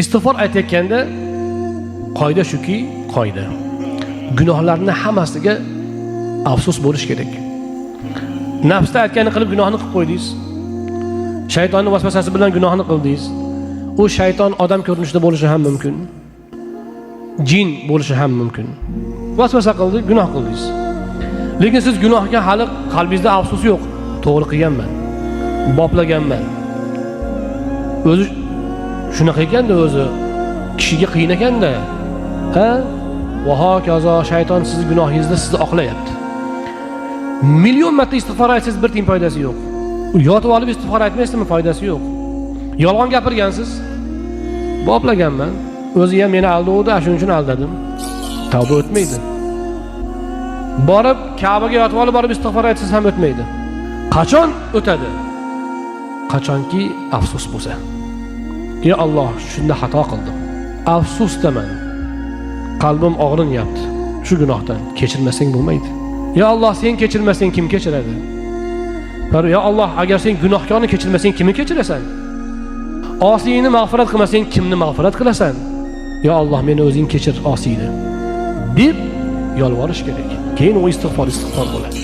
Istig'for aytayotganda qoida shuki, qoida. Gunohlarni hammasiga afsus bo'lish kerak. Nafsda aytganini qilib gunohni qilib qo'ydingiz. Shaytonning vasvasasi bilan gunohni qildingiz. U shayton odam ko'rinishida bo'lishi ham mumkin. Jin bo'lishi ham mumkin. Vasvasa qildi, gunoh qildingiz. Lekin siz gunohga hali qalbingizda afsus yo'q. To'g'ri qilganman. Boplaganman. O'zi shunaqa ekanda, o'zi kishiga qiyin ekanda. Ha? Va hokazo shayton sizni gunohingizni sizni oqlayapti. Million marta istig'for aytsangiz, bir tiyin foydasi yo'q. Yotib olib istig'for aytmaysizmi, foydasi yo'q. Yolg'on gapirgansiz. Boplaganman. O'zi ham meni aldovdi, shuning uchun aldadim. Tavba o'tmaydi. Borib Ka'baga yotib olib borib istig'for aytsangiz ham o'tmaydi. Qachon o'tadi? Qachonki afsus bo'lsa. Ey Alloh, shunda xato qildim. Afsusdaman. Qalbim og'rinyapti. Shu gunohdan kechirmasang bo'lmaydi. Ya Alloh, sen kechirmasang, kim kechiradi? Ya Alloh, agar sen gunohkorni kechirmasang, kimni kechirasan? Osiyni mag'firat qilmasang, kimni mag'firat qilasan? Ya Alloh, meni o'zing kechir, osiyni, deb yolvorish kerak. Keyin u istig'for istig'for bo'ladi.